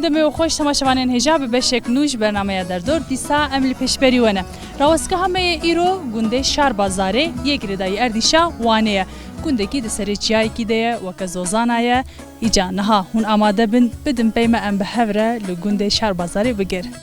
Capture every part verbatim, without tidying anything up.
Demê we xweş temaşevanên hêja, bi beşek nû ji bernameya Derdor dîsa em li pêşberî we ne. Rawestka me yê îro gundê Şarbazarê yê girêdayî erdîşa Wanê ye. Gundekî di serê çiyayekî de ye, weke zozana ye. Îca niha hûn amade bin, bidin pey me, em bi hev re li gundê Şarbazarê bigerin.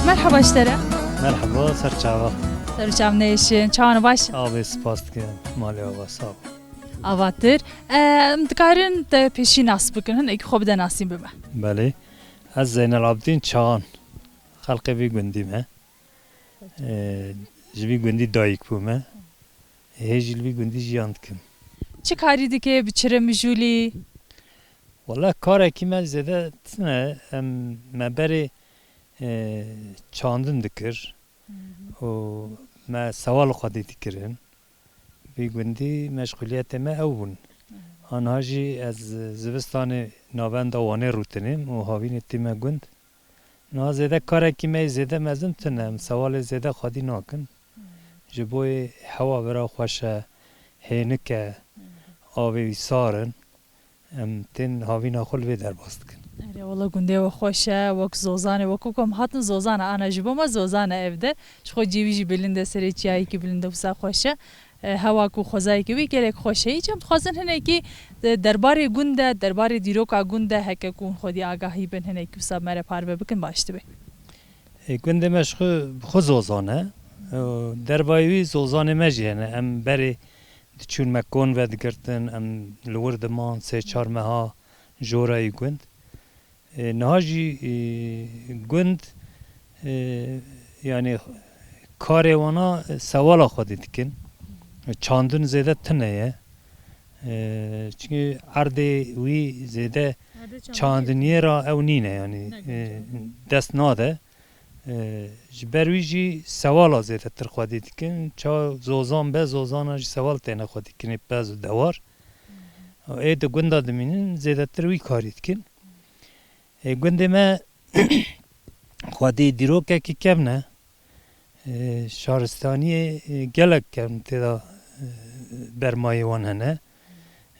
Merhaba ji te re. Merhaba, ser çava. Ser çav nêşin, çawan baş? Avê spas dikim, malê ava sağ ol. Avatir. Em dikarin te pêşî nas bikin, hinekî xwe bide nasîn bi me. Belê. Ez Zeynel Abdîn Çağan. Xelqê vî gundî me. Ee, ji vî gundî dayik bûme. Hê jî li vî gundî jiyan dikim. Çi karî dike, bi çi re mijûlî? Wala karekî me zêde tune, em, me berê, e, çandin dikir û me sewal xwedî dikirin. Vî gundî meşxuliyetê me ew bûn. Aniha jî ez zivistanê navenda Wanê rûtinêm û havînê tîme gund. Niha zêde karekî me yê zêde mezin tune, em sewalê zêde xwedî nakin. Ji bo yê hewa vira xweş e, hênik e, avê wî sar in. Em tên havîna xwe li vê derbas dikin. Erê, wela gundê we xweş e, wek zozan e, wek ku em hatin zozan e, ana ji bo me zozan e ev de. Ji xwe cî wî jî bilind e, serê çiyayekî bilind e, wisa xweş e. E, hewa ku xwezayekî wî gelek xweş e. Îca em dixwazin hinekî, e, derbarê gund de, derbarê dîroka gund de, heke ku hûn xwedî agahî bin, hinekî wisa me re parve bikin, baş dibe. E, gundê me ji xwe, bi xwe zozan e. E, dervayê wî zozanê me jî hene. Em berê diçûn me kon vedigirtin, em li wir diman sê çar meha jorayî gund. E, niha jî, e, gund, e, yanî karê wana sewala xwedî dikin. Çandin zêde tune ye. E, çunkî erdê wî zêde Erdê çandiniyê çandiniyê ra ew nîne, yanî, ne, e, dest nade. E, ji ber wî jî sewala zêdetir xwedî dikin. Ça zozan be, zozana jî sewal têne xwedî kirin, pez û dewar. Ê di gunda dimînin, zêdetir wî karî dikin. Ê, gundê me xwedî dîrokekî kevn e. Ê, şaristaniyê, ê, gelek kevn tê de, ê, bermayê wan hene.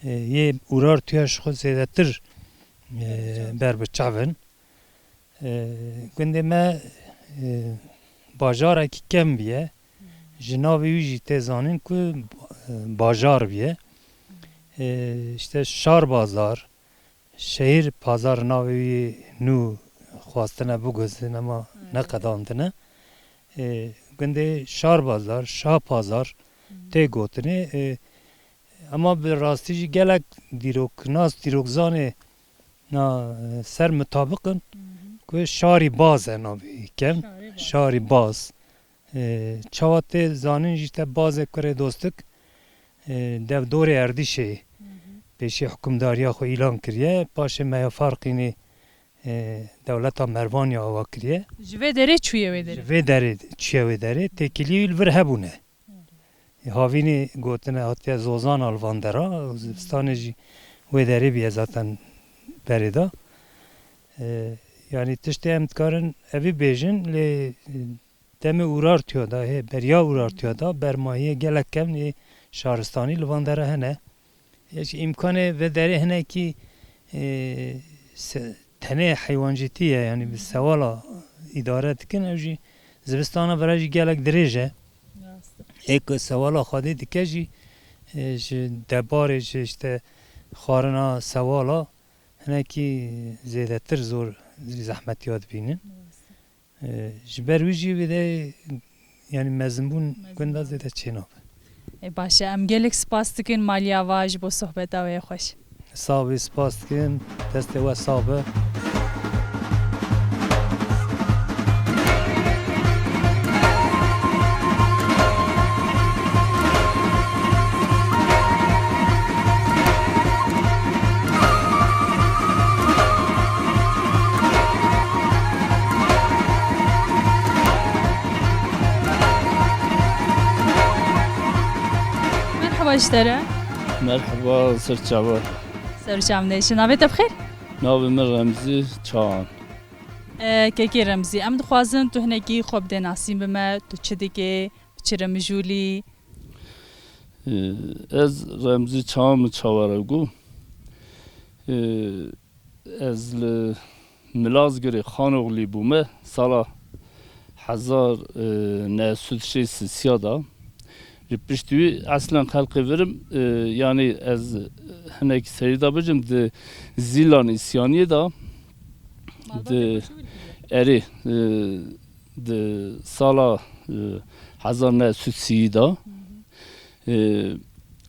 Ê, yê Urartuya ji xwe zêdetir, ê, ber bi çav in. Ê, gundê me, ê, bajarekî kevn bûye. Ji navê wî jî tê zanîn ku, ê, bajar bûye. Ê, işte Şarbazar, Şehîr Pazar navê wî nû xwastine biguzin, ema neqedandine. Ê, gundê Şarbazar, Şahpazar tê gotinê. Ê, ema bi rastî jî gelek dîroknas, dîrokzanê na, e, ser mitabiq in ku Şarî Baz e navê wî kevn. Şarî Baz. Şarî Baz. E, çawa tê zanîn jî te Bazê Kurê Dostik, e, devdorê Erdîşê pêşî hukimdariya xwe îlan kiriye. Paşê Meya Farqînê, e, dewleta Mervanê ava kiriye. Ji vê derê çûye wê derê? Ji vê derê çûye wê derê. Têkiliyê wî li vir hebûne. Havînê gotine hatiye zozana li van dera, zivistanê jî wê derê bûye zaten berê de. E, yanî tiştê em dikarin evî bêjin, lê, e, demê Urartuya de, hê, beriya Urartuya de, bermahiyê gelek kevn ê şaristanî li van dera hene. Hêj îmkanê vê derê hinekî, e, se-, tenê heywancîtî ye, yanî bi sewala îdare dikin, ew jî zivistana vira jî gelek dirêj e. Rast e. Ê ku sewala xwedî dike jî, e, ji debarê, ji işte xwarina sewala hinekî zêdetir zor zehmetiya dibînin. Rast e. E, ji ber wî jî wê de, yanî mezinbûn gunda zêde çênabe. E, baş e, em gelek spas dikin Malî Ava ji bo sohbeta wê xweş. Sax bî, spas dikin. Destê we sax be. Ji te re. Merheba, ser çava. Ser çavnêşin. Navê te bi xêr? Navê min Remzî Çağan. E, kekê Remzî, em dixwazin tu hinekî xwe bidê nasîn bi me, tu çi dikê, çi re mijûlî? E, ez Remzî Çağan min çawa re got. E, Ez li Milazgirê Xanoxlî bûme, sala hezar neh sed şêst sisiya da. Ji piştî wî eslen xelqê virim, e, yanî ez hinek serî da bicim di Zîlan îsyaniyê da, di erê, e, di sala, e, hezar neh sed sî da. E,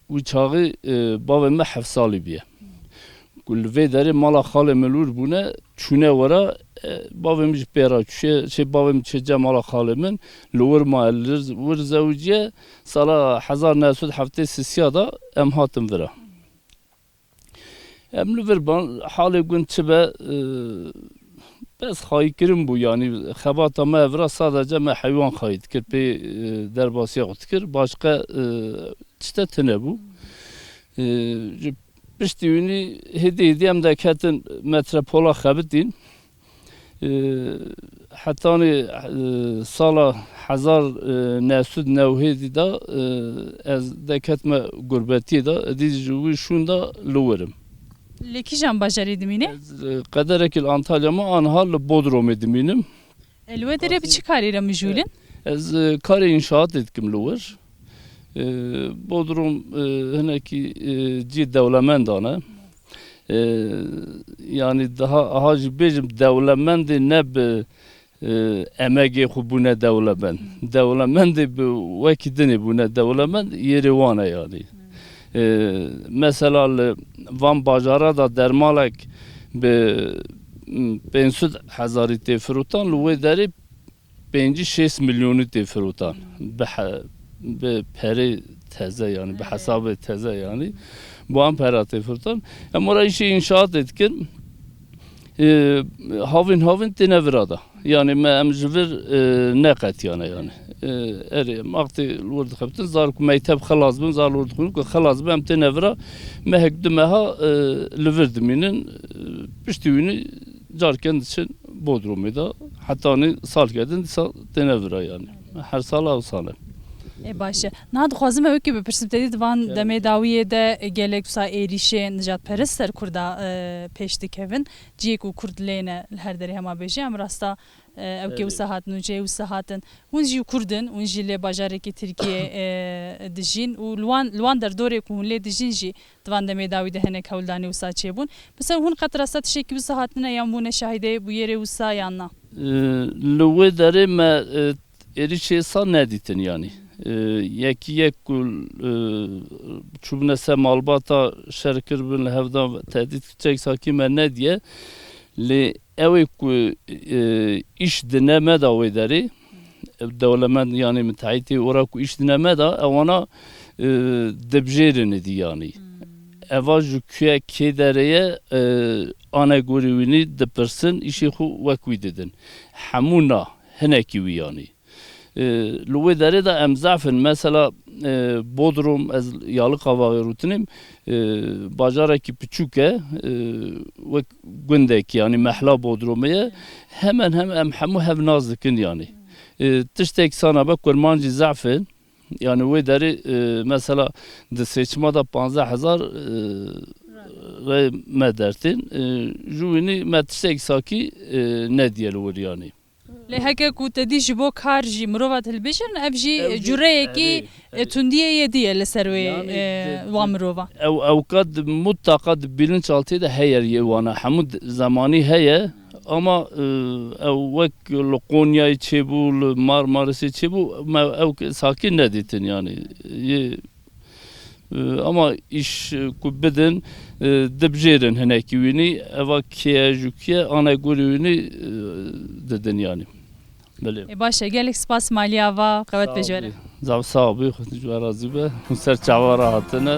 wî çaxî, e, bavê me heft salî bûye. Ku li vê derê mala xalê min li wir bûne, çûne wera, e, bavê min ji pê re çûye, şey, bavê min çê cem mala xalê min, li wir maye, li wir zewiciye, sala hezar neh sed heftê sisiya da em hatin vira. Em li vir ban, halê gund çi be, e, bes xayîkirin bû, yanî xebata me vira sadece me heywan xayî dikir, pê, e, derbasiya xwe dikir, başqe, e, tişte tune bû. E, ji piştî winî hêdî hêdî em de ketin metropola xebitîn. E, hetanî, e, sala hezar neh sed newhêdî de, e, ez deketime gurbetiyê de, dî ji wî şûn de li wir im. Li kîjan bajarî dimîne? Ez, e, qederekî li Antalya me, anha li Bodromê dimînim. E, li wê derê bi çi karî re mijûl in? Ez, e, karê înşaatê dikim li wir. E, Bodrum, e, hinekî, e, cî dewlemendan e. E, yanî daha, aha jî bêjim, dewlemendê ne bi, e, emegê xwe bûne dewlemend. Dewlemendê bi wekî dinê bûne dewlemend, yê rê wan e yanî. E, mesela li van bajara da dermalek bi, m, pênc sed hezarî tê firotan, li wê derê pêncî şêst milyonî tê firotan. Bi he-, bi perê teze, yanî bi hesabê teze, yanî bi wan pera tê firotan. Em ora îşê înşaatê dikin. E, havîn havîn têne vira da. Yanî me em ji vir, e, neqetiyane yanî. E, erê, em axtê li wir dixebitin, zar ku mekteb xilas bin, zar li wir dixwin ku xilas bin, em têne vira. Mehek du meha, e, li vir dimînin. E, piştî wînî carken diçin Bodrumê de, hetanî salke din dîsa têne vira yanî. Her sal ew sal e. Ê, baş e. Niha dixwazim ew wekî bipirsim, te dî di van demê dawiyê de gelek wisa êrîşê nijadperest ser Kurda, e, pêş dikevin. Ciyê ku Kurd lê ne li her derê hema bêje, em rasta, e, ew kê wisa hatin û cihê wisa hatin. Hûn jî Kurd in, hûn jî li bajarekî Tirkiyê, e, dijîn û li wan, li wan derdorê ku hûn lê dijîn jî di van demê dawî de hinek hewldanê wisa çêbûn. Mesela hûn qet rasta tiştekî wisa hatine yan bûne şahidê bûyerê wisa yan na? E, li wê derê me, e, êrîşê sa nedîtin yanî. E, yekî yek ku, e, çûbûne ser malbata şer kiribin, li hevdan tehdît çek sakî me nediye. Lê ew ê ku, e, îş dine me da wê derê, ev dewlemend yanî mitehîtê ora ku îş dine me da, ewana, e, dibjêrin êdî yanî. Eva ji kuye kê derê ye, e, ane gorî wînî dipirsin, îşê xwe wek wî didin. Hemû na, hinekî wî yanî. E, li wê derê de em zehf in. Mesela, e, Bodrum, ez Yalıkavakê rûtinêm, e, bajarekî piçûk e, e, wek gundekî, yanî mehla Bodrumê ye. Hemen hemen em hemû hev nas dikin yanî. E, tiştek sana be kurmancî zehf in. Yanî wê derê, e, mesela di seçima de panzdeh hezar, e, re me dertên. E, ji winî me tiştek sakî, e, nediye li wir yanî. Lê heke ku te dî ji bo kar jî mirova hilbijirin, ev jî, ev jî cureyekî, erê, erê, tundiyê yê dî ye li ser wê, yanî, e, di, wan di, mirova. Ew, ewka di, mutlaka di bilinçaltê de heye yê wana. Hemû d-, zemanî heye ama, e, ew wek li Qonyayê çêbû, li Marmarisê çêbû, me ew sakî nedîtin yanî. Yê E, ama îş, e, ku bidin, e, dibjêrin hinekî wînî, eva kê ye, ji kû ye, ane gorî wînî, e, didin yanî. Belê. Ê, baş e, gelek spas maliya va, qewet pêşwere. Zaf sax bî, Xwedê ji we razî be. Hûn ser çava re hatine.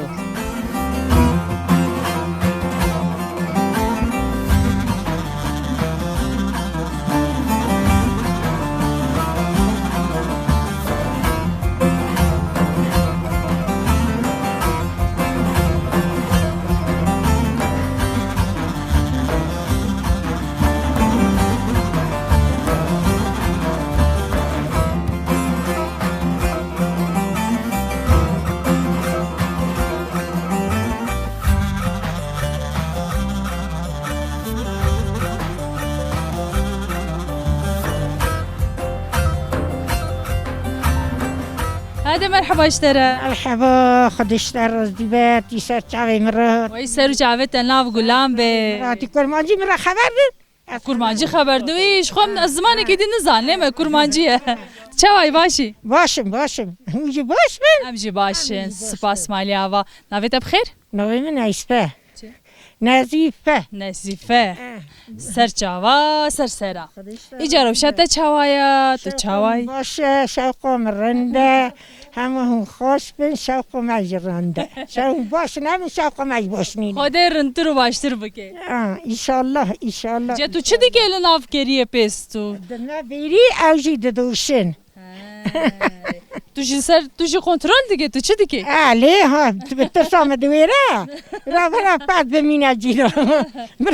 Merheba ji te re. Merheba, Xwedê ji te razî be, tî ser çavê min re. Wey ser û çavê te nav gulan be. Ratî kurmancî min re xeber din. Kurmancî xeber din, wî ji xwe min, ez zimanekî din nizanim, kurmancî ye. Çawa yî, baş î? Baş im, baş im. Hûn jî baş bin? Em jî baş in. Spas malî ava. Navê te bi xêr? Navê min Nezîfe. Çi? Nezîfe. Nezîfe. Eh. Ser çava, ser sera. Îca rewşa te çawa ye? Tu çawa yî? Baş e, şewqa min rind e. Hemû hûn xweş bin, şewqa me jî rind e. Şew baş in, hemû şewqa me jî baş nîne. Xwedê rindtir û baştir bike. Ha, înşallah, înşallah. Îca tu çi dike li nav keriyê pêstû? Dime bêrî, ew jî didoşin. Hey. Tu jî ser, tu jî kontrol dike, tu çi dike? Ha, lê ha, tu bi tirsa min diwêre. Ra, ra, pert bimîne cî ra.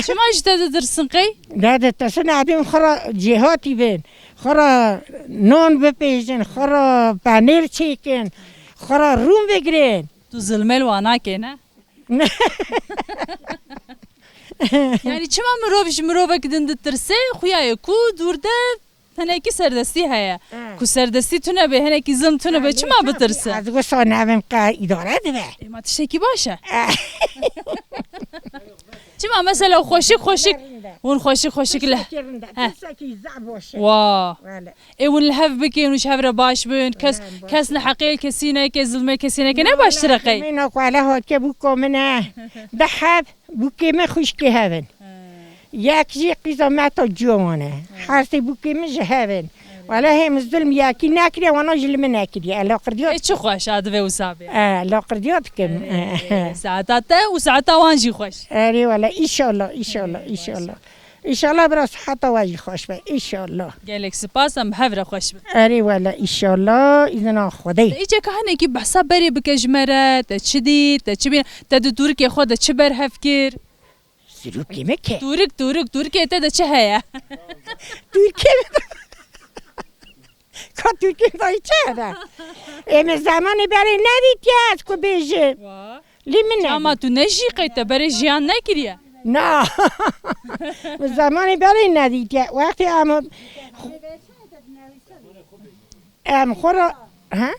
Çima ji te ditirsin qey? Ne ditirsin, edin xwe ra cêhatî bin. Xwe ra non bipêjin, xwe ra penêr çêkin, xwe ra rûn bigirin. Tu zilmê li wan nake, ne? Yani çima mirov ji mirovek din ditirse, xuya ye ku dûr de hinekî serdestî heye. He. Ku serdestî tune be, hinekî zilm tune be, çima bitirse? Ez wisa nebim qe îdare dibe. Ê, ma tiştekî baş e. Çima mesela xweşik xweşik, hûn xweşik xweşik li... Tiştekî rind e, he. Tiştekî zaf baş e. Wa. Wele. Ê, hûn li hev bikin û ji hev re baş bin, kes, kes neheqê li kesî neke, zilmê kesî neke, ne baştir e qey? Mîna ku hele hatiye bûka min e. Di heb bûkê min xwişkê hev in. He. Yek jî qîza me ta ciya wan e. He. Her sê bûkê min ji hev in. Wele hê min zulm yekî nekiriye, wana jî li min nekiriye. E, laqirdiya... Ê, çi xweş a divê wisa bê. E, laqirdiya dikim. Erê, saeta te û saeta wan jî xweş. Erê wele, înşallah, înşallah, înşallah. Înşallah bira siheta we jî xweş be, înşallah. Gelek spas, em bi hev re xweş bin. Erê wele, înşallah, îzina Xwedê. Îca ka hinekî behsa berê bike ji me re, te çi dît, te çi bîne, te di tûrikê xwe de çi berhev kir? Sirûkê me ke? Tûrik, tûrik, tûrikê te de çi heye? Tûrikê me de. Ka Tirkî dayî çi hebe? Ê min zemanê berê nedîtiye ez ku bêjim. Wa. Lê min ne. Ama tu nejî qey te berê jiyan nekiriye. Na. Min zemanê berê nedîtiye. Wextê em, em xwe re, he?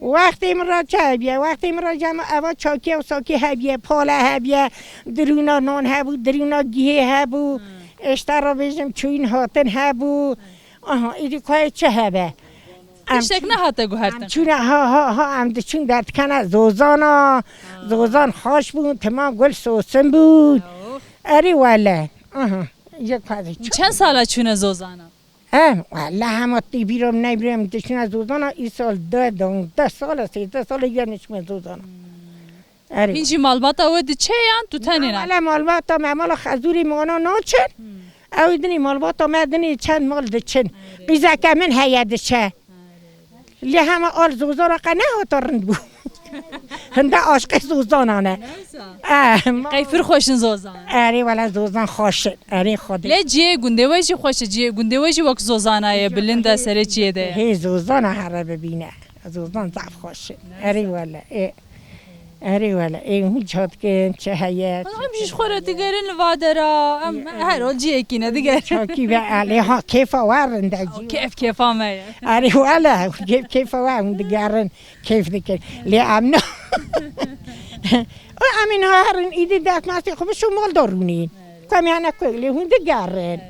Wextê min re çi hebiye? Wextê min re cem eva çakiye û sakê hebiye, pale hebiye, dirûna nan hebû, dirûna gihê hebû. Hmm. Êşte re bêjim çûyîn hatin hebû. Aha, îdî kayê çi hebe? Em... Tiştek çû-, nehate guhertin. Em çûne ha, ha, ha, em diçûn derdikene zozana. Ha. Zozan xaş bûn, timam gul sosin bûn. Oh. Erê wele. Aha, yek kazê çi... Çend sala çûne zozana? Em, wele hema tê bîra min, neyê bîra min, diçûne zozana, îsal deh, deh sala, sêzdeh sala ye neçûme zozana. Hmm. Erê. Hîn jî malbata we diçe yan tu tenê na? Wele malbata me, mala Xezûrê me wana naçin. Hmm. Ew dinê malbata me dinê çend mal diçin. Erê. Qîzeke min heye diçe. Erê. Lê hema al zozana qe nehata rind bû. Hinde aşqê zozana ne. Neyse. Eh, ma- Qey pir xweş in zozan. Erê wele zozan xweş in. Erê Xwedê. Lê cihê gundê we jî xweş e. Cihê gundê we jî wek zozana ye, bilind e, serê çiyê de ye. Hê zozana here bibîne. Zozan zaf xweş in. Erê wele. Ê. Erê wele. Ê hûn çi dikin, çi heye? Em jî ji xwe re digerin li va dera. Em her roj cihekî ne digerin. Çakî ve elê ha kêfa we rind e. Kêf kêfa me ye. Erê wele. Kêf kêfa we hûn digerin. Keyf dikin. Lê em na. Û em ê niha herin îdî destmastê xwe bişo mal da rûnîn. Ku em yane ku lê hûn digerin.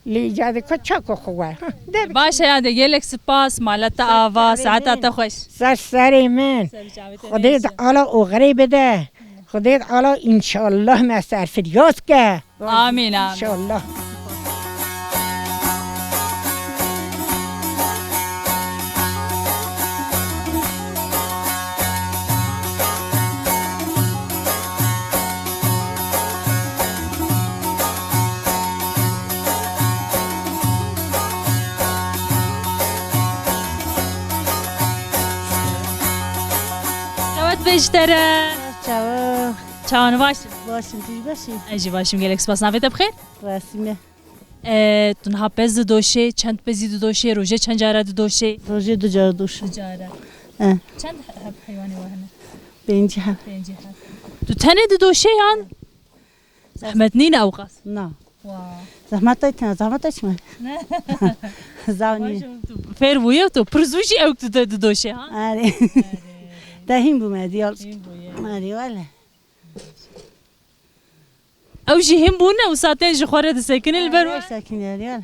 Lê îca de ku çako xwe we. Ha, de... Baş e ya de, gelek spas, mala te ava, saeta te xweş. Ser serê min. Ser çavê te neyse. Xwedê di ala oxirê bide. Xwedê di ala înşallah me serfiryaz ke. Amîn, amîn. Înşallah. Dawet be ji te re. Çawa? Çawan baş? Baş im, tu jî baş î? Ez jî baş im, gelek spas. Navê te bi xêr? Resîme. E, tu niha pez didoşê, çend pezî didoşê, rojê çend cara didoşê? Rojê du cara doşim. Du cara. E. Çend heb heywanê we hene? Pêncî heb. Pêncî heb. Tu tenê didoşê yan? Zehmet nîne ewqas? Na. Zehmet tê tine, zehmet tê çime. Zavni. Fêr bûye tu, pir zû jî ew tu te didoşe, ha? Arê. Te hîn bûme diyal. Hîn bûye. Arê, wele. Ew jî hîn bûne û saten ji xwe re disekine li ber we. Sekine diyal.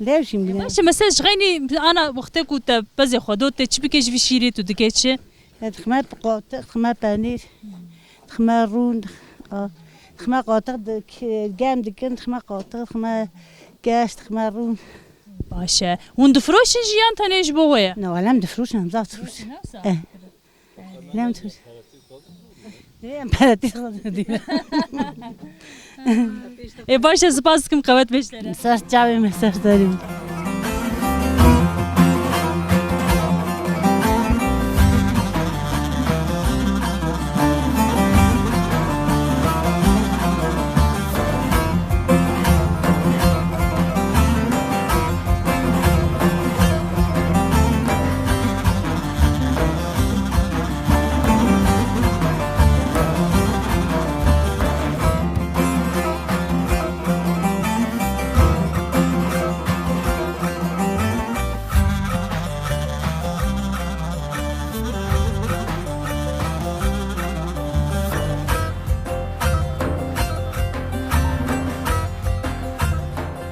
Lew jî bûne. Baş e, mesela ji xeynî ana wextê ku te pezê xwe do, te çi bike ji vî şîrê tu dike çi? Dixme qatiq, dixme penîr, dixme rûn, a, dixme qatiq di-, ki-, germ dikin, dixme qatiq, dixme geş, dixme rûn. Baş e. Hûn difiroşin jî yan tenê ji bo we ye? Na, wele em difiroşin, em zaf difiroşin. Eh. Lem difiroşin. Em peretî xwe didîne. Ê baş e, spas dikim, qewet bêjlere. Ser çavê me, ser serê me.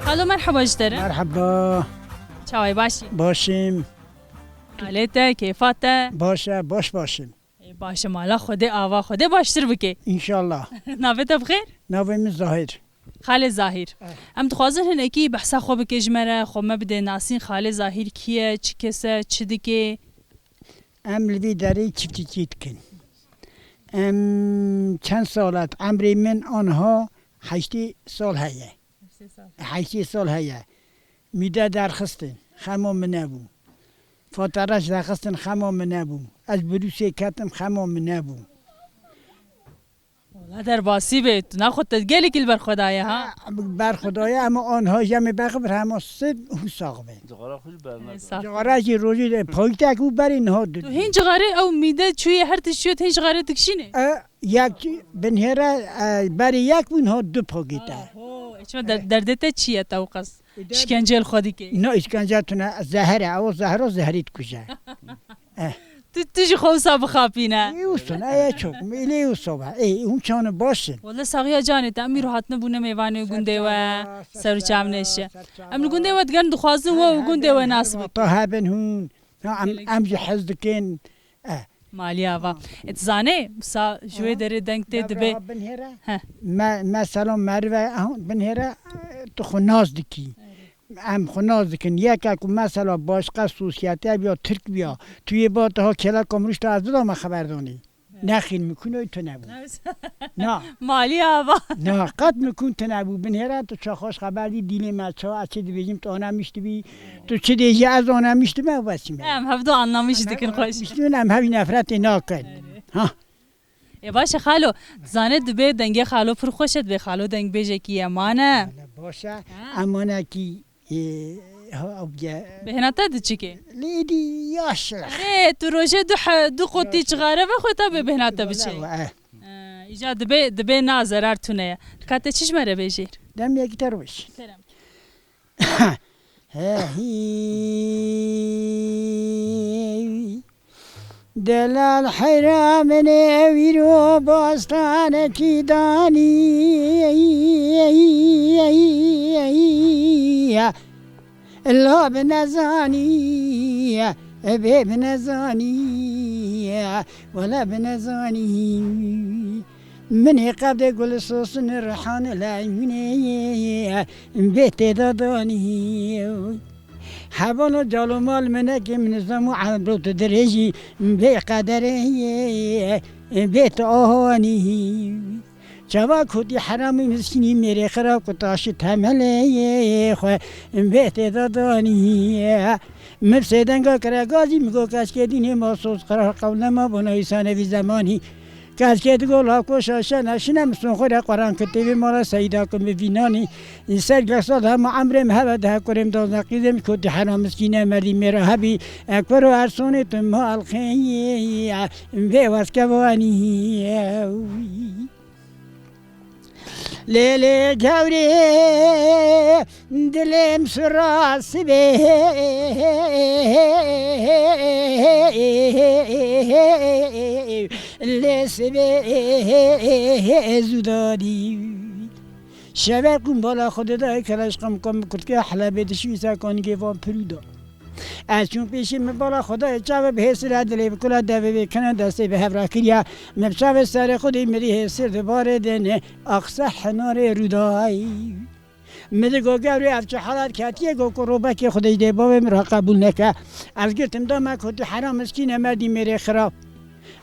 Alo, merheba ji te re. Merheba. Çaway, başî? Başim. Halê te, kêfa te? Baş e, baş başim. Ê, baş e, mala Xwedê, ava Xwedê baştir bike. Înşallah. Navê te bi xêr? Navê min Zahîr. Xalê Zahîr. Eh. Em dixwazin hinekî behsa xwe bike ji me re, xwe me bide nasîn. Xalê Zahîr kî ye, çi kes e, çi dike? Em li vî derê çiftçîkî dikin. Em çend sal e, emrê min anha heştê sal heye. Heştê sal. Heştê sal heye. Mîde derxistin, xema min nebû. Fatara jî derxistin, xema min nebû. Ez birûsê ketim, xema min nebû. Wala derbasî be, tu naxwe te gelekî li ber xwe daye ha? Ha, ber xwe daye, ema anha jî em ê bexibir hema sib û sax be. Cixara xwe jî berne. Ê, sax. Cixara jî rojî de paytek û berê niha du. Tu hîn cixarê ew mîde çûye her tişt çûye, tu hîn cixarê dikişînê? E, yek binhêre, e, berê yek bû, niha du pakêt e. Oho, e, çima der-, derdê te çi ye tewqas? Ê, der- Şikence li xwe dikê? Na, îşkence tune, zehir e, ew zehir o, zehrî dikuje. Eh. Tu, tu jî xwe wisa bixapîne. Ê, wisa ne, ê, çok, ê, lê wisa be. Ê, hûn çane baş in. Wele saxiya canê te, em îro hatine bûne mêvanê gundê we, ser û çav neşe. Em li gundê we digerin, dixwazin we û gundê we nas bikin. Ta hebin hûn. Ha, em, em jî hez dikin. Eh. Malî ava. Ha. E, tu zanê, wisa ji wê derê deng tê dibe. Binhêre. He. Me, mesela merive, aha, binhêre, tu xwe nas dikî. Em xwe nas dikin. Yeke ku mesela başqa sosyete biya, Tirk biya, tu yê ba tu ha kêleka mirûşta ez bidame xeberdanî. Nexîr, mikûn oy tune bû. Na. Malî ava. Na, qet mikûn tune bû. Binhêre tu ça xweş xeber dî, dîlê me ça, ez çi dibêjim, tu anamiş dibî. Tu çi dêjî, ez anamiş dibim, ew besî me. Em hevdu anlamiş dikin xweş. Anlamiş dibin, em hevî nefretê nakin. Ha. Ê, baş e xalo, dizane dibê dengê xalo pir xweş e, dibê xalo dengbêjekî ye, mane. Hele baş e, ha. Emanekî, e, ha, ew ye. Bêhna te diçikê? Lêdî yaş e. Erê, tu rojê du he-, du qotî cixare vexwe ta bê bêhna te biçe. Wele, eh. Eh, îca dibê, dibê na zerar tune ye. Ka te çi ji me re bêjî? Demekî te roj. Kerem. Hehî. Delal heyra min ê wîro bostanekî danî. La bi nezanî, bê bi nezanî, wele bi nezanî. Min ê qedê gul sosin rihan leymûnê bê tê de danî. Hebano calo mal minekê min zam û emro tu dirêjî bê qederê bê tu ahanî. Çava kotî heramî miskînî mêrê xira ku taşî temelê xwe bê tê de danî. Min sêdenga kire gazî min got keşkê dînê ma soz qerar qewnema bona îsanê vî zemanî. Keşkê digo la koşa şena şine min son xwe re qeran kitêbê mala seyda ku min vînanî. Ser gesal hema emrê min heve de hekurê min dozne qîzê min kotî hena miskîne merdî mêra hebî. Ekbero ersonê tu mal xêyê vê weskevanî. Lê lê gewrê dilê min sura sibê, lê sibê zû dadî. Şevek û bala xwe didayê keleşqam kom bi kurtkiya Helebê dişî wî ser kanîkê van pirû da. Ez çûm pêşî min bala xwe dayê çavê bi hêsir e dilê bi kula devê vê kene destê bi hev rakiriya. Min bi çavê serê xwe dî mirî hêsir di barê de ne aqse henarê rûdayî. Min digo gewrê ev çi halat ketiye go ku robekê xwe dê ji dê bavê min re qebûl neke. Ez girtim da me ku tu heram miskîne merdî mêrê xirab.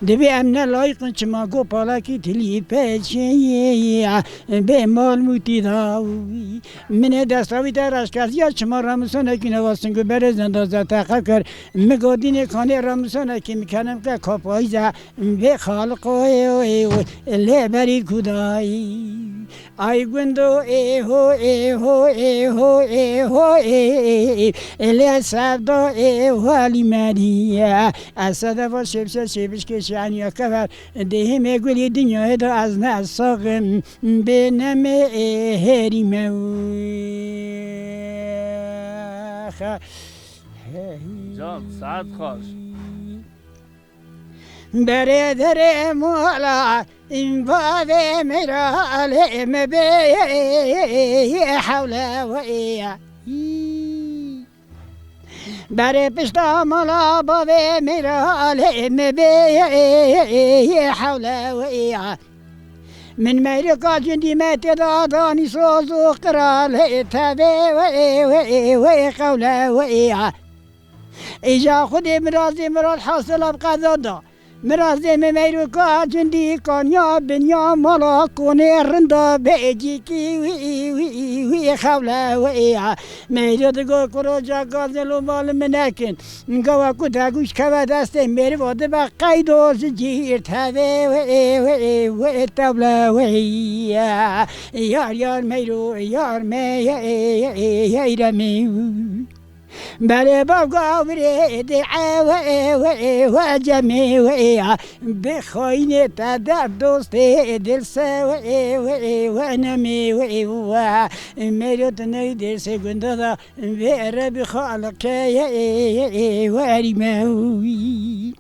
Divê em ne layîq in çima go palakî tilî peçeyê bê mal mûtî dawî. Min ê destawî te raşkerdiya çima ramûsanekî nava sing û berê zenda zeteqe kir. Min go dînê kanê ramûsanekî min kenem ke kapayîze bê xaliqoyê lê berî kudayî. Ay gundo ê ho ê ho ê ho ê ho ê, lê sevda ê ho lî me dîye. Ez sedeva şêbşe şêbişkê şianiya kever. Dê hêmê gulî dinyayê de ez ne saxim bê nemê ê hêrî me. Can, saet xweş. Berê derê mala bavê mêra lê me bê hewle we ya. Berê pişta mala bavê mêra lê me bê hewle we ya. Min meyroka cindî me tê da danî soz û qiralê tevê we we we qewle we ya. Îja Xwedê mirazê mirad hasila bi qeda da. Mirazê me meyroka cindî kaniya binya mala konê rinda becîkî wî wî wî xewle wî ya. Meyro digo ku roja gazê lo mal min nekin. Gawa ku degûş keve destê mêriva dibe qeydo ji cîr tevê wî wî wî tewle wî ya. Yar yar meyro yar me ye ye ye ye ye re me. Belê bavga wirê dê ewe ewe ewe cemê we ya. Bi xayinê te dev dostê dilse we ewe ewe nemê we ewe. Meyro tu ney dêrsê gunda da vê erebî xaliqe ye ewe erîme wî.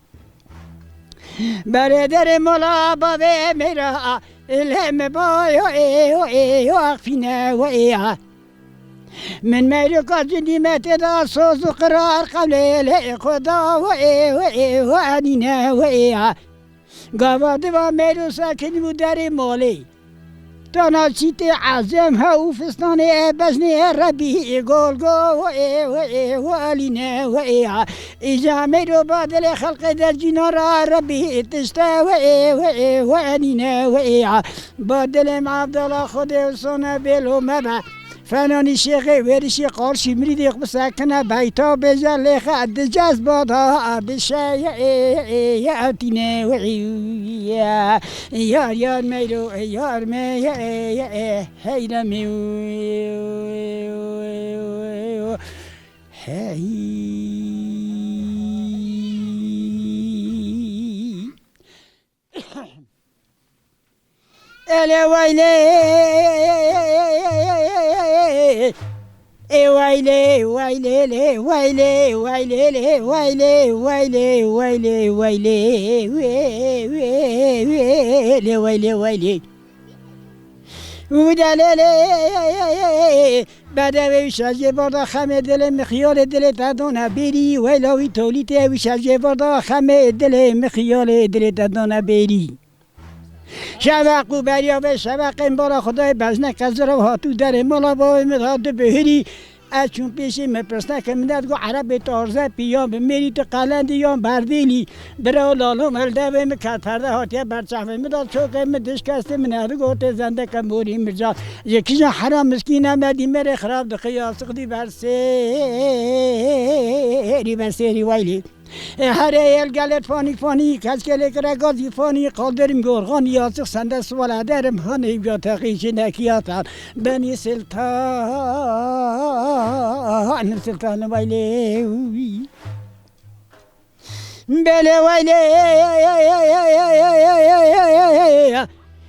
Berê derê mala bavê mêra lê me bayo ê yo ê yo axfîne we ya. Min meyroka cindî me tê da soz û qirar qewlê lê xwe da we ê we ê we enîne we ê ya. Gava diva meyro sekinî bû derê malê. Tana çîtê ezem he û fistanê e beznê e rebî ê gol go we ê we ê we enîne we ê ya. Îca meyro ba dilê xelqê dercîna ra rebî tişte we ê we ê we enîne we ê ya. Ba dilê me Evdala Xwedê û sone bêlo me be. Fenanî şêxê wêrişî qarşî mirîdê xwe bisekine beyta bêje lêxe di cezba da bişe ye ê ye ê ye evtîne we ê ye. Yar yar meyro yar me ye ê ye ê heyre me. Hey. Ele wayle. E wayle, wayle, le, wayle, wayle, le, wayle, wayle, wayle, wayle, we, we, we, le, wayle, wayle. Wî de lê lê, bedevê wî şerjê barda xemê dilê min xiyalê dilê te dana bêrî, weyla wî tolîtê wî şerjê barda xemê dilê min xiyalê dilê te dana bêrî. Şeveq û beriya vê şeveqên bala Xwedayê bezne qezira û hatû derê mala bavê min da dibihirî. Ez çûm pêşî min pirsneke min digot, Erebê tarzepî yan bi mêrî tu qelendî yan berdêlî. Bira lalo merdevê min ket perde hatiye ber çavê min da çokê min dişkestê min ev gotê zendeke morî mircan. Ji kîjan hera miskîne me dî mêrê xirab dixi yasix dî ber sêrî ber sêrî weylî. E, herê yel gelê fanî fanî, keskelê kire gazî fanî, qalderim yorgan yazık sende suala derim, hanê evya teqî jinekiyatan, benî siltan, siltan weylê. Belê weylê.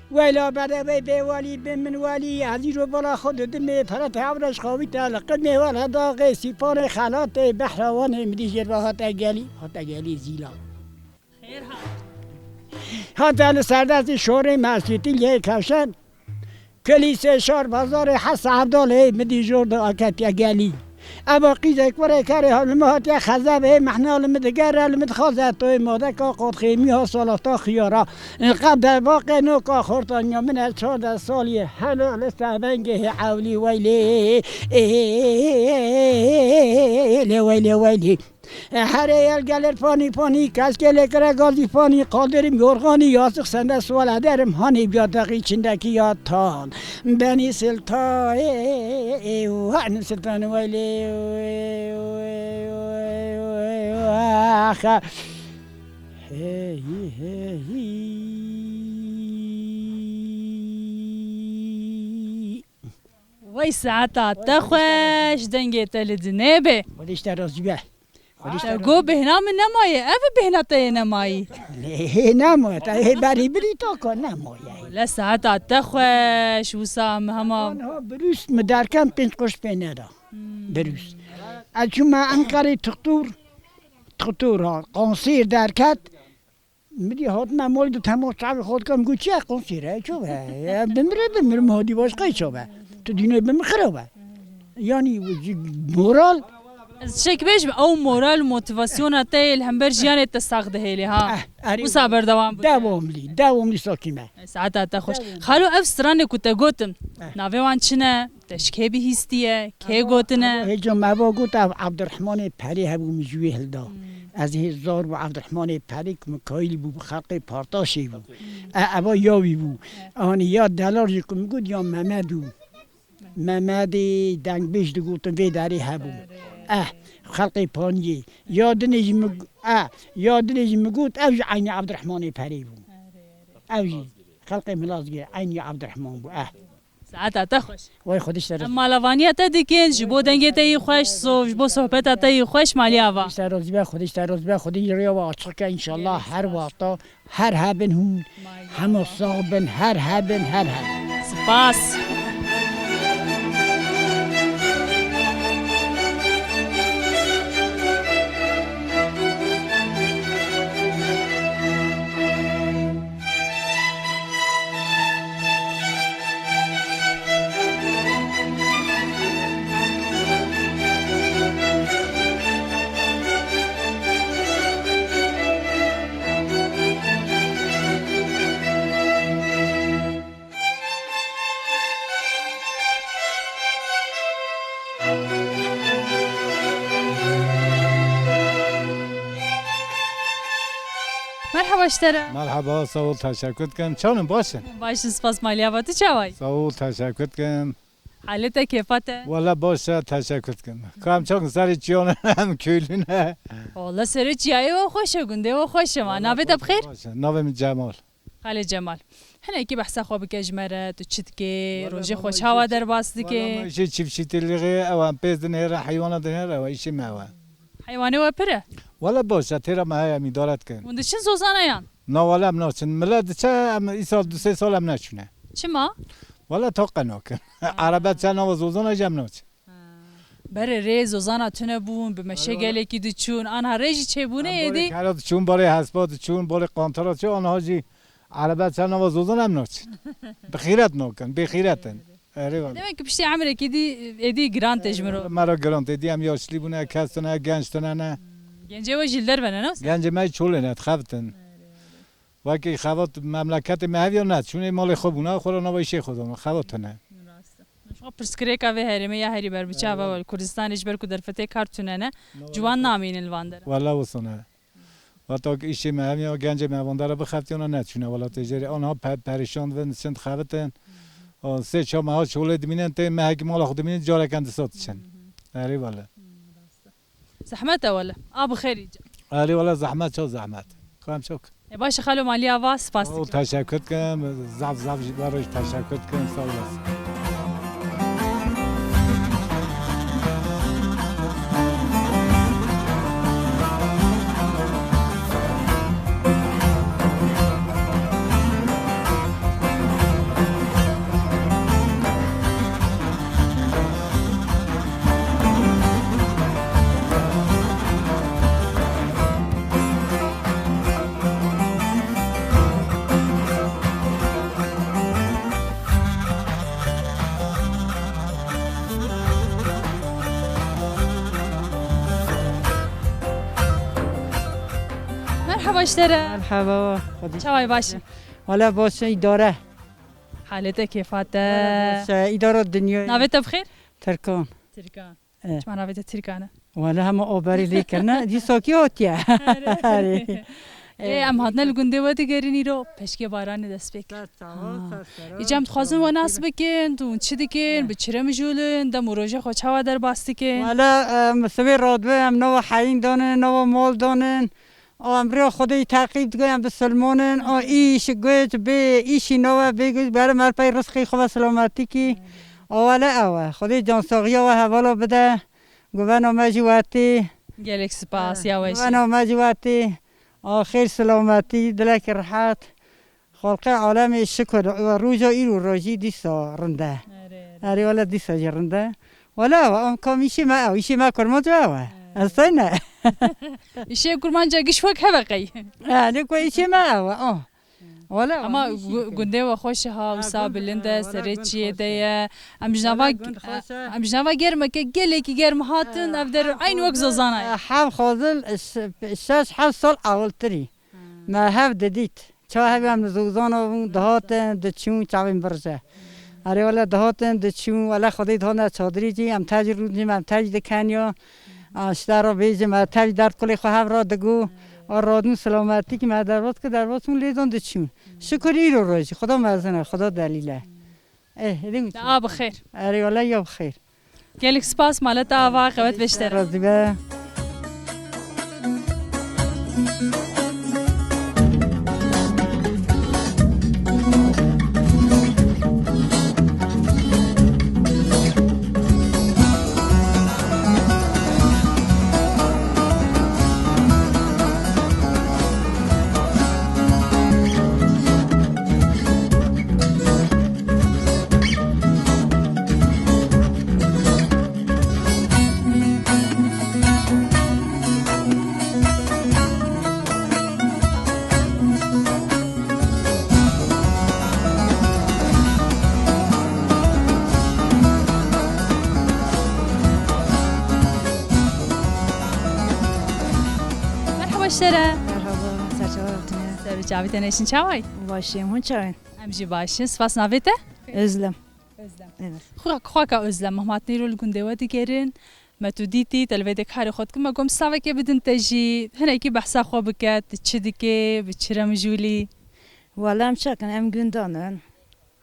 Weyla bede wey bê welî, bê min welî, ez îro bala xwe didimê, pere te evreş xawî te li qimê wele daxê, sîpanê xelatê, behra wanê min dî jêr ve hate gelî, hate gelî zîla. Hate li serdestî şorê me Stîliyê Kevşen, kilîsê şar bazarê Hesa Evdalê min dî jor de aketiye gelî. Eva qîzek were kerê ha li min hatiye xezebê, mehna li min digere, li min dixwaze toyê madeka qotxêmî ha salata xiyara. Qebde baqê noka xortaniya min e çardeh salî ye. Helo li ser vengê hê ewlî weylê. Ê, lê weylê weylê. Herê yel gelir panî panî, keskê lê kire gazî panî, qaldirim yorganî, yastık sende sual ederim, hanî biya teqî çindekî ya tan. Benî silta, ê, ê, ê, wan siltan weylê, ê, ê, ê, ê, ê, ê, axa. Hey, hey, hey. Wey saeta te xweş, dengê te li dinê be. Xwedê ji te razî be. Xwedê ji te Te razî go be. Bêhna min nemaye, ev bêhna te yê nemayî. Lê hê nemaye, te hê berî birî to ka nemaye. Le saeta te xweş, wisa min hema Anha birûs min derkem pênc quş pê neda. Hmm. Birûs. Ez çûme Enqerê, tuxtûr, tuxtûr ha, qansêr derket. Min dî hatime malê de tema çavê xwe dikim, got, "Çi ye qansêr e, çav e? Ya bimire, bimire, ma dî başqa çav e. Tu dînê bi min xirab e." Yanî, moral. Ez tiştek bêjim, ew moral û motivasyona te yê li hember jiyanê te sax dihêlê, ha. Eh, erê Wisa wele. Berdewam bike. Dewamlî, dewamlî sakî me. Saeta te xweş. Dewamlî. Xalo, ev stranê ku te gotin, Eh. navê wan çi ne? Te ji kê bihîstiye? Kê gotine? Hêca me va got, ev Evdirehmanê Perê hebû, min ji wî hilda. Hmm. Ez hê zar bû Evdirehmanê Perê ku min kayîl bû, bi xelqê Partaşê bû. Hmm. E, eva ya wî bû. Evet. Anî ya delar jî ku min got ya Mehmed û. Mehmedê dengbêj digotin vê derê hebû. Evet. Eh, xelqê Paniyê. Ya dinê jî min, eh, ya dinê jî min got, ev jî eynî Evdirehmanê Perê bû. Evet, evet. Ev jî xelqê Milazgirê eynî Evdirehman bû. Eh. Saeta te xweş. Wey xwedî ji te re. Em malavaniya te dikin, ji bo dengê te yî xweş, so-, ji bo sohbeta te yî xweş, malî ava. Xwedî ji te razî be, xwedî ji te razî be, xwedî rêya we açiq ke înşallah her wexta, her hebin hûn, hema sax bin, her hebin, her hebin. Spas. Merhaba ji te re. Merhaba, sağ ol, teşekkür dikim. Çawn in, baş in? Baş in, spas, malî ava, tu çawa yî? Sağ ol, teşekkür dikim. Halê te, kêfa te? Wele baş e, teşekkür dikim. Ka em çawn in, serê çiyan in, em köylü ne? Wele serê çiyayê we xweş e, gundê we xweş e, ma. Wele navê te baş e, bi xêr? Baş e. Navê min Cemal. Xalê Cemal. Hinekî behsa xwe bike ji me re, tu çi dikê, Wala rojê ma xwe çawa derbas dikê? Wala ma îşê çiftçîtîlixê, ew em pêz dinêre, heywana dinêre, ew îşê me ew e. Heywanê we pir e? Wala baş e, têra me heye, em îdare dikin. Hûn diçin zozana yan? Na wala em naçin. Milet diçe, em îsal du sê sal em neçûne. Çima? Wala taqe nakin. Erebe diçe nava zozana jî em naçin. Berê rê zozana tune bûn, bi meşe Erê wala. Gelekî diçûn, anha rê jî çêbûne Em êdî. Barê kera diçûn, barê hespa diçûn, barê qantara diçûn, anha jî erebe ser nava zozan em naçin. Bi xîret nakin, bê xîret in. Erê wala. Demek ki piştî emrekî dî, êdî giran tê ji mirov. Me re giran tê, êdî em yaşlî bûne, kes tune, genç tune ne. Gencê we jî li derve ne, ne? Gencê me çolê ne, dixebitin. Wekî xebat memleketê me hev ya ne, çûnê malê xwe bûne, xwe re nava îşê xwe dana, xebat tune. Rast e. Ji xwe pirsgirêka vê herêmê ya herî berbiçav e, Eyvallah. Li Kurdistanê ji ber ku derfetê kar tune ne, Eyvallah. Ciwan namînin li van dera. Wela wisa ne. Weta ku îşê me hemiya gencê me van dera bixeftiyana ne çûne welatê jêrê. Anha pe-, perîşan dibin, diçin dixebitin. O, sê çar meha çolê dimînin, tê mehekî mala xwe dimînin, careken disa diçin. Erê wele. Zehmet e wele. A bi xêrî ca. Erê wele zehmet, çok zehmet. Ka em çok. E, baş e xalo, malî ava, spas dikim. Sağ ol, teşekkür dikim. Zaf zaf ji we re jî teşekkür dikim. Sağ olasın. Merhaba ji te re. Merhaba, xwedî. Çawa yî, baş î? Wala baş e, îdare. Halê te kêfa te. Wala baş e, îdara dinyayê. Navê te bi xêr? Tirkan. Tirkan. Eh. Çima navê te Tirkan e? Wala hema oberî lê kirine, dîsa kî hatiye? Erê. Erê. Ê, em hatine li gundê we digerin îro, peşkê baranê dest pê kir. Ser çava, ser sera. Îca em dixwazin we nas bikin, tu hûn çi dikin, bi çi re mijûl in, dem û rojê xwe çawa derbas dikin? Wala, em sibê radibe, em nava heyîn danin, nava mal danin. A, em rêya Xwedê teqîb dikin, em bisilman in. A, îş, guc, bê îşî nava, bê guc, bere mer pey rizqî xwe ve silametîkî. A, wala ew e. Xwedê cansaxiya we hevala bide. Guvena me jî wetî. Gelek spas, ya we jî. Guvena me jî wetî. A, xêr silametî, dilekî rehet. Xalqê alemê şikur, roja îro rojî dîsa rind e. Erê, erê. Erê, wele dîsa jî rind e. Wele ew, em kam îşê me ew, îşê me kurmanc ew e. Erê. Ez teyne. Îşê kurmanca giş wek hev e qey. Erê, ku îşê me ew e, oh. Wele ew, Ama îşê gu-, dikin. Gundê we xweş e ha, Ha, wisa gund, bilind e, wele serê gund çiyê xweş de e. Ye. Em ji nava, Wele gund xweş e. Em ji nava germeke gelekî germ hatin, Ha, ev der hev eynî wek xwezil, Zozana ye. Ha, hev xwezil, ş-, şeş, heft sal ewiltirî. Ha. Me hev didît. Çawa hev em li Zozana bûn, dihatin, diçûn, çavên birje. Erê wele dihatin, diçûn, wele Xwedê dihane çadirî jî, em tevcî rûdin, em tevcî dikeniya. A, ji te re bêjim, em tevcî derd kulê xwe hev re digo. A, radin silametîk me derbas kir, derbas bûn lê dan diçûn. Şikur îro rojî, Xweda mezin e, Xweda delîl e. Eh, hêdî min. Te a bi xêr. Erê wele ya bi xêr. Gelek spas, mala te ava, qewet be ji te re. Razî be. Merhaba ji te re. Merhaba, ser çava tune. Ser çavê te neşin, çawa yî? Baş im, hûn çawa in? Em jî baş in. Spas, navê te? Özlem. Özlem. Evet. Xwe-, xwaka Özlem, em hatin îro li gundê we digerin. Me tu dîtî, te li vê de karê xwe dikin. Me got, em savekê bidin te jî, hinekî behsa xwe bike, tu çi dikê, bi çi re mijûl î? Wala em çakin, em gundan in.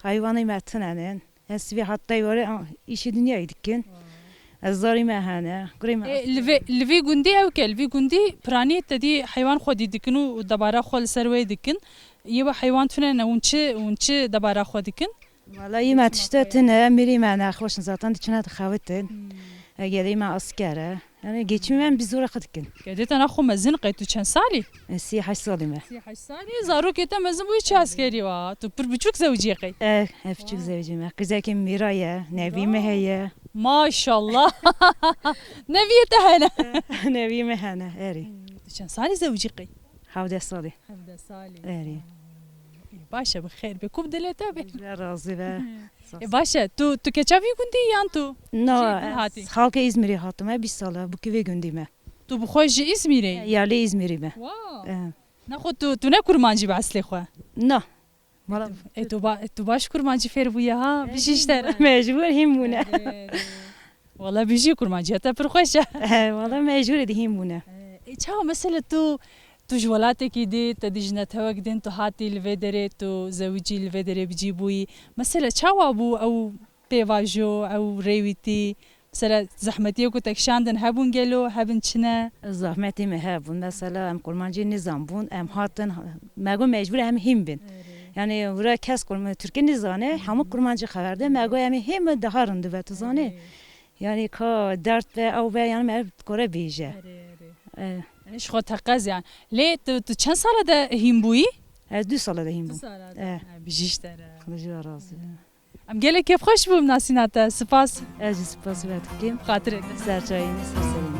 Heywanê me tinen in. Ez sibê hat tey were, a, îşê dinyayê dikin. Ez zarî me hene, gurê me Ê, li vê, li vê gundî ew ke, li vê gundî piranî te dî heywan xwedî dikin û debara xwe li ser wê dikin. Yê we heywan tune ne, hûn çi, hûn çi debara xwe dikin? Wala yê me tişte tune, mirî me nexweş in, zaten diçine dixewitin. Hmm. Egerê me asker e. Yani geçimê me bi zora xwe dikin. Kedê te naxwe mezin qey, tu çend salî? E, sî heşt salî me. Sî heşt salî, zarokê te mezin bûyî çi askerî wa? Tu pir biçûk zewicî qey? E, e, biçûk zewicî me. Qîzekê mîra ye, nevî me heye. Maşallah. Neviyê te hene. Nevî me hene, erê. Tu çend salî zewicî qey? Hevdeh salî. Hevdeh salî. Erê. Ê, baş e, bi xêr be. Ku bi dilê te be. Ji we razî be. Ê, baş e. Tu, tu keça vî gundî yan tu? Na, Çi hatî? Xalkê Îzmîrê hatime, bîst sal e, bûkî vê gundî me. Tu bi xwe ji Îzmîrê yî? Ya, lê Îzmîrî me. Wow. E. Nexwe tu, tu ne kurmancî bi eslê xwe? Na. Mala. E, tu ba-, e, tu baş kurmancî fêr bûye ha? E, bijî ji te re. Mecbûr hîn bûne. Erê, erê. Wala bijî, kurmanciya te pir xweş e. E, wala mecbûrê dihîn bûne. E, e, çawa mesela tu, tu ji welatekî dî, te dî ji netewek din, tu hatî li vê derê, tu zewicî li vê derê bicî bûyî. Mesela çawa bû ew pêvajo, ew rêwîtî? Mesela zehmetiyê ku te kişandin hebûn gelo, hebin çi ne? Zehmetî me hebûn. Mesela em kurmancî nizan bûn, em hatin, me got mecbûr em hîn bin. Erê. Yani wira kes kurm-, Tirkî nizane, hemû kurmancî xeber de, me got em hîn bin daha rind be, tu zanî. Erê. Yani ka dert ve ew ve yani me kore bêje. Erê, erê. E. Yani ji xwe teqez yani. Lê tu, tu çend sala de hîn bûyî? Ez du sala de hîn bûm. Du sala de. E. Ha, bijî ji te re. Xwedê ji we razî be. Em gelek kêfxweş bûm nasîna te. Spas. Ez jî spas we dikim. Xatirê te. Ser çayê me, ser serê me.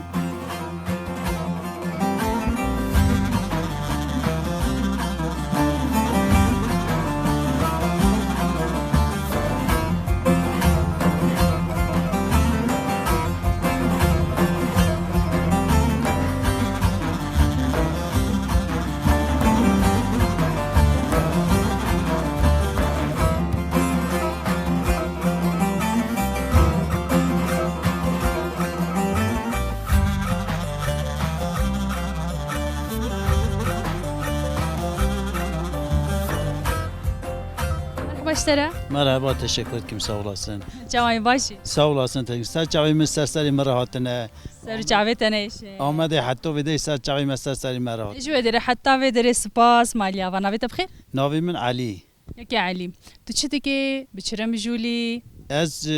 Sere. Merhaba, teşekkür ederim, sağ olasın. Çawa yî, baş î? Sağ olasın, teşekkür. Ser çavê min ser serê min re hatine. Ser çavê te neyşe. Amedê heta vê de ser çavê me ser serê me re hat. Ji wê derê heta vê derê spas, malî ava. Navê te bi xêr? Navê min Elî. Yekê Elî. Tu çi dikê? Bi çi re mijûl î? Ez, e,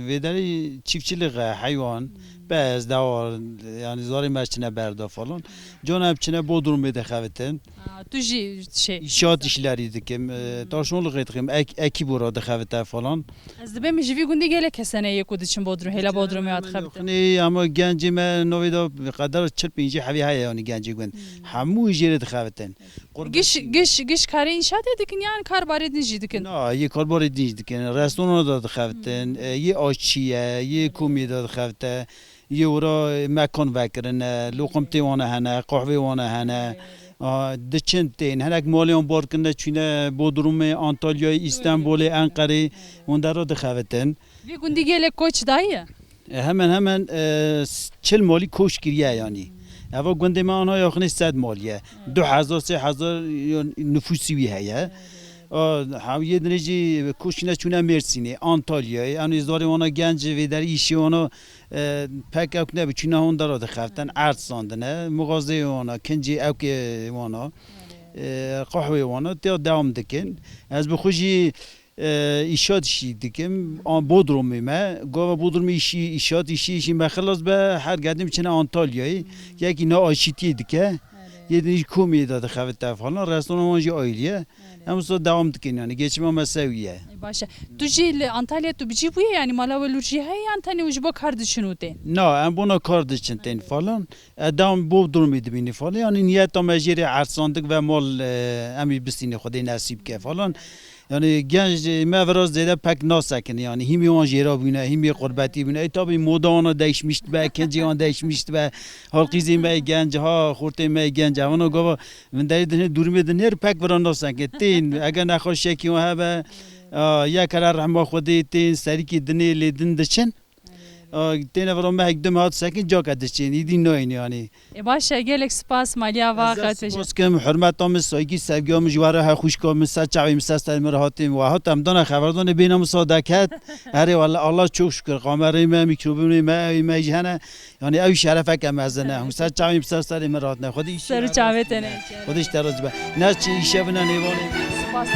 vê derê çiftçilik e, heywan, pez, dewar, yani zarê me çine berda falan. Cana em çine Bodrumê dixebitin. Ha, tu jî şey. İnşaat işleri dikim, e, taşolixê dikim, ek, ekî bora dixebite falan. Ez dibêm ji vî gundî gelek kes hene yê ku diçin Bodrum, hêla Bodrumê ya dixebitin. Xinê ama gencê me novê de qedera çil pêncî hevî heye yani gencê gund. Hemû jê re dixebitin. Giş, giş, giş karê înşaatê dikin yan karbarê din jî dikin? Na, yê karbarê din jî dikin. Restorana da dixebitin, e, yê aşçî ye, yê komê da dixebite, yê wira mekan vekirine, loqimtê wana hene, qehwê wana hene. A, diçin tên, hinek malê wan bar kirine, çûne Bodrumê, Antalyayê, Îstanbulê, Enqerê, hûn dera dixebitin. Vî gundî gelek koç daye? E, hemen hemen, e, s-, çil malî koç kiriye yanî. Eva gundê me ana yaxinê sed malî ye. Du hezar, sê hezar yo-, nüfusî wî heye. A, ha, yê dinê jî koçîne çûne Mêrsînê, Antalyayê. Yanî zarê wana genc vê derî îşê wana, e, pek ewk nebi çûne hondara dixeftin, erd sandine, muxazê wana, kincê ewkê wana, e, qehwê wana, tê dewam dikin. Ez bi xwe jî e, îşat işî dikim. An Bodrumê me. Gava Bodrumê işî, îşat işî, işî me xilas be, her gedim çine Antalyayê. Yekî na aşîtiyê dike. Yê din jî komiyê de dixebite falan. Restoran wan jî ayrı ye. Em wisa devam dikin yani. Geçim me sewî ye. Ê, baş e. Tu jî li Antalya tu bi cî bûye yani mala we lûr jî heye yan tenê û ji bo kar diçin û tên? Na, em bona kar diçin tên falan. E, devam Bodrumê dibînî falan. Yani niyeta me jê re ersandik ve mal, e, em ê bistînê Xwedê nesîb ke falan. Yani genc me vira zêde pek nasekin. Yani hîmê wan jêra bûne, hîmê qurbetî bûne. E, tabi moda wana değişmişti be, kincê wan değişmişti be. Halqîzê me genc, ha, xortê me genc. Evana gava vinderê dinê, durumê dinê pek vira nasekin. Tên, eger nexweşiyekî wan hebe, a, yek hele rehma Xwedê tên, serîkî dinê lê din diçin. A, têne vira mehek du meh hat sekin cake diçin, îdî nayên yani. Ê baş e, gelek spas, maliya va xeteje. Spas kim, hurmeta min, saygî, sevgiya min ji we re he, xwişka min, ser çavê min, ser serê min re hatê min, we hat em dana xeberdanê bêne min sadeket. Erê wele, Allah çok şükür, kamerayê me, mikrofon me, ew me jî hene. Yani ew şerefeke mezin e. Hûn ser çavê min, ser serê min re hatine. Xwedî Ser çavê te ne. Xwedî ji te razî be. Ne çi îşe bine nêvanê. Spas.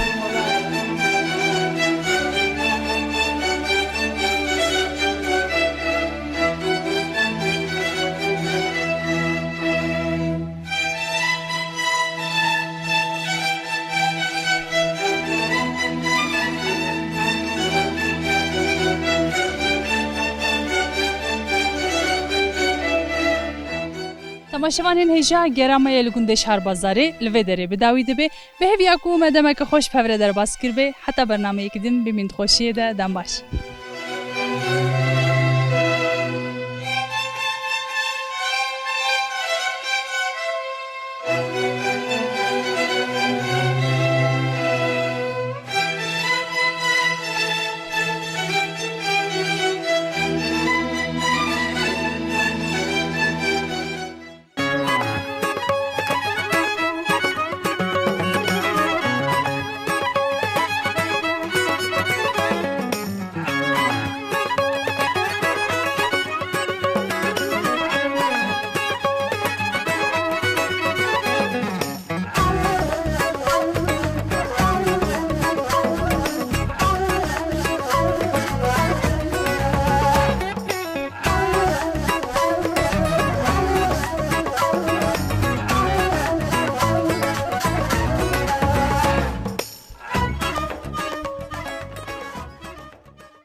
Temaşevanên hêja, gera me ye li gundê Şarbazarê, li vê derê bi dawî dibe. Bi hêviya ku me demeke xweş bi hev re derbas kirbe, heta bernameyeke din bimîn di xweşiyê de, dem baş.